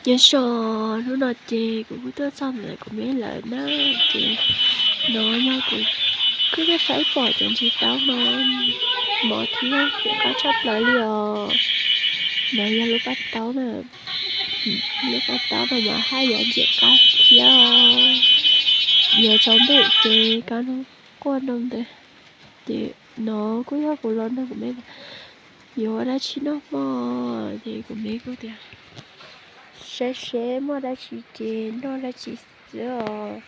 Nyob zoo, hnub no ces kuv kuj tuaj txog ntawm kuv me lawm na, ces no yog kuv kuj tuaj saib pom cov ntsis taub no, mov thiab ntxim qab tshaj plaws li os. No yog lub paj taub na, lub paj taub no mas haj yam ntxim qab thiab, yuav tsaus ntuj ces kab no quaj nroo ntawd. Ces no kuj yog kuv los nrog kuv me yuav ua dab tsi noj hmo, ces kuv me kuj tias saib seb muaj dab tsi ces noj dab tsi xwb os.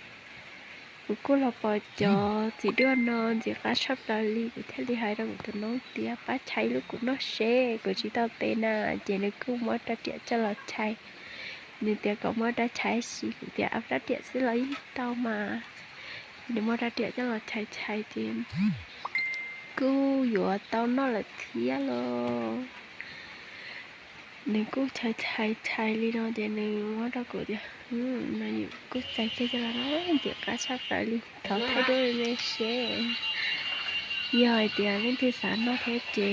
Kuv kuj los pom cov txiv duaj no ntxim qab tshaj plaws li, kuv thiaj li hais rau kuv tus noob tias pab chais lub kuv noj seb, kuv tsis tau tes na, ces nws kuj muab rab riam coj los chais. Nws tias kom muab rab chais sis, kuv tias ab rab riam xwb los yeej tau mas. Nws muab rab riam coj los chais chais ces kuj yuav tau noj lawm thiab los. Nws kuj chais chais chais li no ces nws muab rau kuv tias, no kuj txais kiag coj los noj, ntxim qab tshaj plaws li, thov thaij duab me seb. Yog hais tias leej twg xav noj thiab ces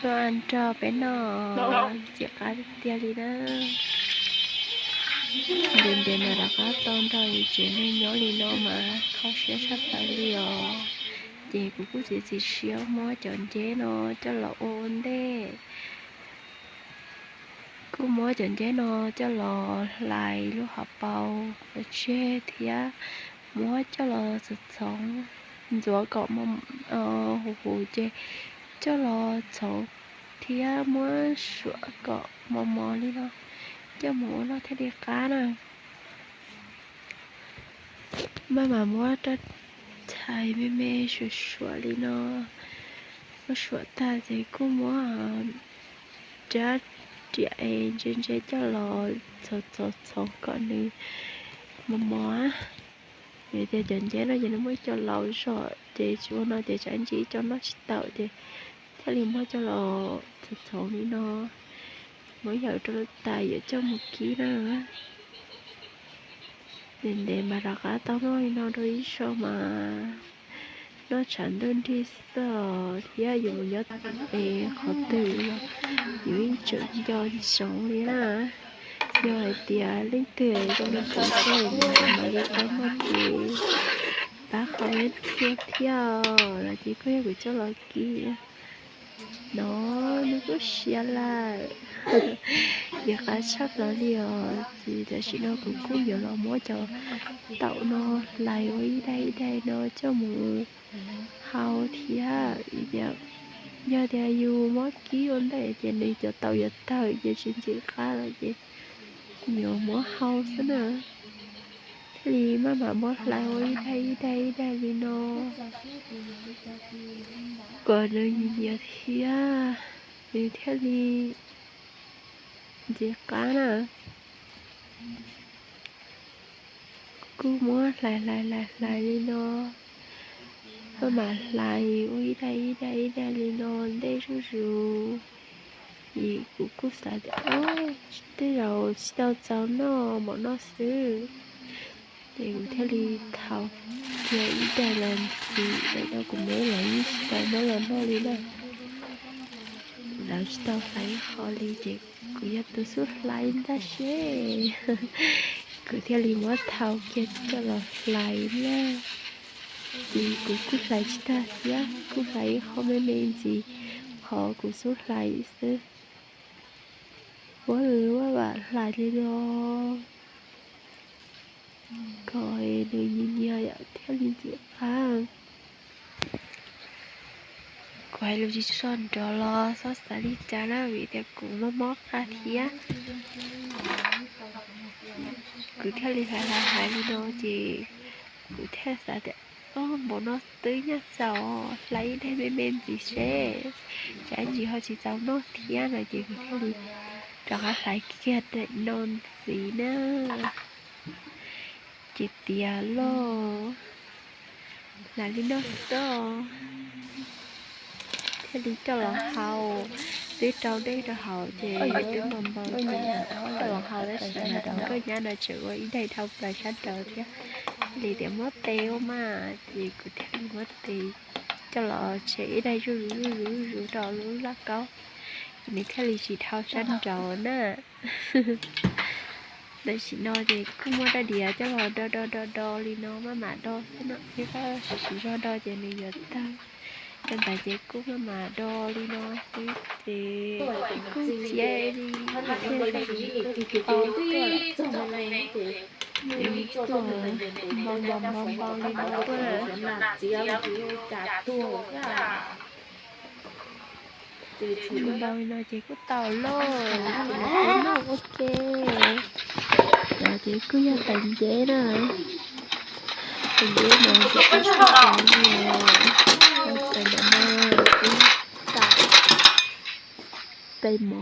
tuaj nrog peb noj, ntxim qab tiag li na. Ntev ntev mas rov qab tau nrog yus tsev neeg nyob li no mas kho siab tshaj plaws li os. Ces kuv kuj txiav txim siab muab cov nceb no coj los ua ua ntej. Kuj muab cov nceb no coj los hlais lub hauv paus pov tseg thiab muab coj los txhoov txhoov, ntxuav kom huv huv ces coj los txhoov thiab muab suam kom mos mos li no coj mus ua noj thiaj li qab na. Maj mam muab rab chais me me suam suam li no, muab suam tag ces kuj muab rab riam es ntse ntse coj los txhoov txhoov txhoov kom nws mos mos. Vim tias cov nceb no ces nws muaj ib co laus zog ces tsis ua no ces tsam ib ntsis ib co noj tsis tau ces thiaj li muab coj los txhoov txhoov li no, muab yawm rau lub tais yuav coj mus kib na. Ntev ntev mas rov qab tau noj li no rau ib zaug mas noj tshav ntuj nrig xwb thiab yus mus nyob es qhov twg los yus yeej tseem nco ntsoov li na. Yog hais tias leej twg zoo li kuv thiab mam li tau noj ces pab qhov thiab thiab los ces kuj yog kuv coj los kib. No nws kuj siav lawm, ntxim qab tshaj plaws li os. Ces tam sim no kuv kuj yuav los muab cov taum no hlais ua ib daim ib daim no coj mus hau thiab. Vim tias yog tias yus muab kib ua ntej ces nws cov taum yuav tawg ces tsis ntxim qab lawm ces yuav muab hau xwb na. Thiaj li maj mam muab hlais ua ib daim ib daim ib daim li no kom nws nyias nyias thiab nws thiaj li ntxim qab na. Kuj muab hlais hlais hlais hlais li no, maj mam hlais ua ib daim ib daim ib daim li no ntej zuj zus. Vim kuv kuj xav tias tej zaum tsis tau txaus noj, mam noj xwb. Ces kuv thiaj li thau kiag ib daim los ntxiv rau kuv me lawv tsis tau muab los noj li na. Lawv tsis tau hlais ib qho li ces kuv yog tus xub hlais ntag seb. Kuv thiaj li muab thau kiag coj los hlais na. Ces kuv kuj hlais tsis tag thiab, kuj hlais ib qho me me ntxiv qhov kuv xub hlais xwb. Ua ua vam hlais li no kom nws nyias nyias thiaj li ntxim qab. Kuv hais lus tsis tshua nrov los txhob xav li cas na vim tias kuv mob mob qab thiab. Kuv thiaj li hlais hlais hlais li no ces kuv thiaj xav tias, o, npaum no twb nyuaj txaus, hlais ib daim me me ntxiv seb, tsam ib ntsis ho tsis txaus noj thiab no ces kuv thiaj li rov qab hlais kiag daim no ntxiv na. Ces tiav lauj, hlais li no xwb thiaj li coj los hau. Twb rau dej rau hauv ces twb npau npau ces coj los hau tab sis mas nkauj nyab no tseem ua ib daim dhau plaws sab nraud thiab. Thiaj li tias muab tes ua mas ces kuv thiaj li muab tes coj los tshem ib daim zuj zus zuj zus zuj zus rau lub lauj kaub. Nws thiaj li tsis dhau sab nraud na. Tam sim no ces kuj muab rab diav coj los do do do do li no maj mam do xwb no, thiab koj siv siv zog do ces nws yuav tawg. Rau ntawd ces kuj maj mam do li no xwb ces kuj cia li tau tuaj. Npau npau npau npau li no tuaj. Npau li no ces kuj tau lauj, ces kuj noj ua ke. Cov ces kuj yog tais nceb na, tais nceb no ces kuj tsis tau li, tais ntawm no kuj tau, tais mov.